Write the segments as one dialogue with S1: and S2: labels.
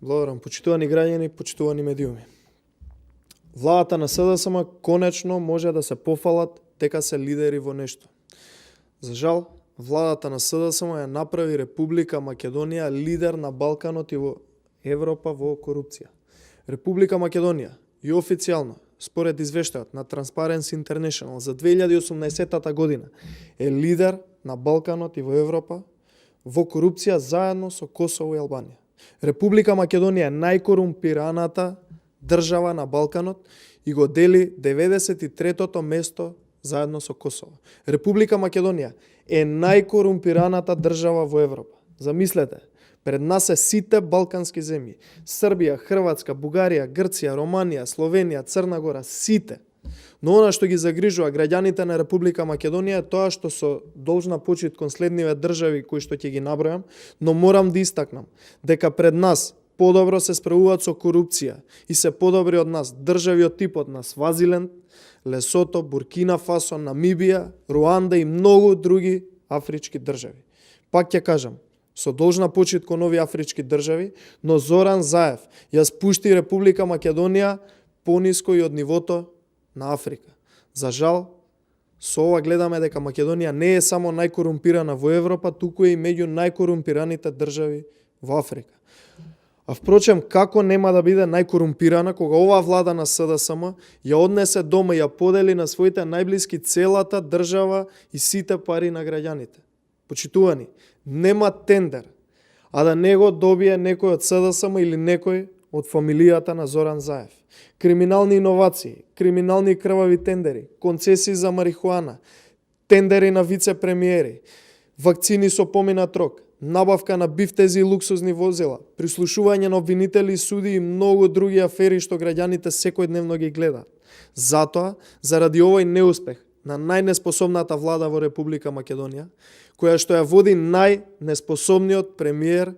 S1: Благодарам, почитувани граѓани, почитувани медиуми. Владата на СДСМ конечно може да се пофалат дека се лидери во нешто. За жал, владата на СДСМ ја направи Република Македонија лидер на Балканот и во Европа во корупција. Република Македонија и официјално, според извештајот на Transparency International за 2018 година, е лидер на Балканот и во Европа во корупција заедно со Косово и Албанија. Република Македонија е најкорумпираната држава на Балканот и го дели 93-тото место заедно со Косово. Република Македонија е најкорумпираната држава во Европа. Замислете, пред нас е сите балкански земји. Србија, Хрватска, Бугарија, Грција, Романија, Словенија, Црна Гора, сите. Но она што ги загрижува граѓаните на Република Македонија е тоа што со должна почит кон следниве држави кои што ќе ги набројам, но морам да истакнам дека пред нас подобро се справуваат со корупција и се подобри од нас држави од типот на Свазиленд, Лесото, Буркина Фасо, Намибија, Руанда и многу други афрички држави. Пак ќе кажам, со должна почит кон овие афрички држави, но Зоран Заев ја спушти Република Македонија пониско и од нивото на Африка. За жал, со ова гледаме дека Македонија не е само најкорумпирана во Европа, туку е и меѓу најкорумпираните држави во Африка. А впрочем, како нема да биде најкорумпирана кога оваа влада на СДСМ ја однесе дома и ја подели на своите најблиски целата држава и сите пари на граѓаните? Почитувани, нема тендер, а да не го добие некој од СДСМ или некој од фамилијата на Зоран Заев. Криминални иновации, криминални крвави тендери, концесии за марихуана, тендери на вице-премиери, вакцини со поминат рок, набавка на бифтези и луксузни возила, прислушување на обвинители и суди и многу други афери што граѓаните секојдневно ги гледаат. Затоа, заради овој неуспех на најнеспособната влада во Република Македонија, која што ја води најнеспособниот премиер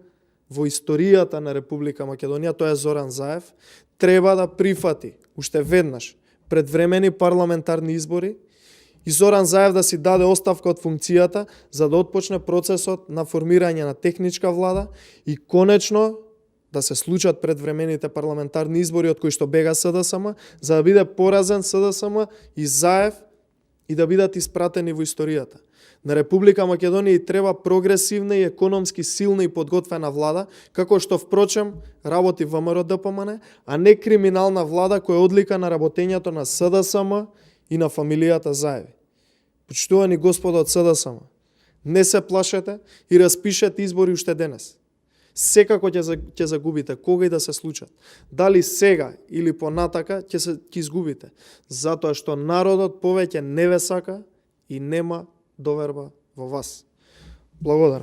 S1: во историјата на Република Македонија, тоа е Зоран Заев, треба да прифати уште веднаш предвремени парламентарни избори и Зоран Заев да си даде оставка од функцијата за да отпочне процесот на формирање на техничка влада и конечно да се случат предвремените парламентарни избори од кои што бега СДСМ, за да биде поразен СДСМ и Заев и да бидат испратени во историјата. На Република Македонија и треба прогресивна и економски силна и подготвена влада, како што впрочем работи ВМРО-ДПМН, а не криминална влада која одлика на работењето на СДСМ и на фамилијата Заеви. Почитувани господа од СДСМ, не се плашете и распишете избори уште денес. Секако ќе загубите, кога и да се случат. Дали сега или понатака ќе изгубите, затоа што народот повеќе не ве сака и нема доверба во вас. Благодарам.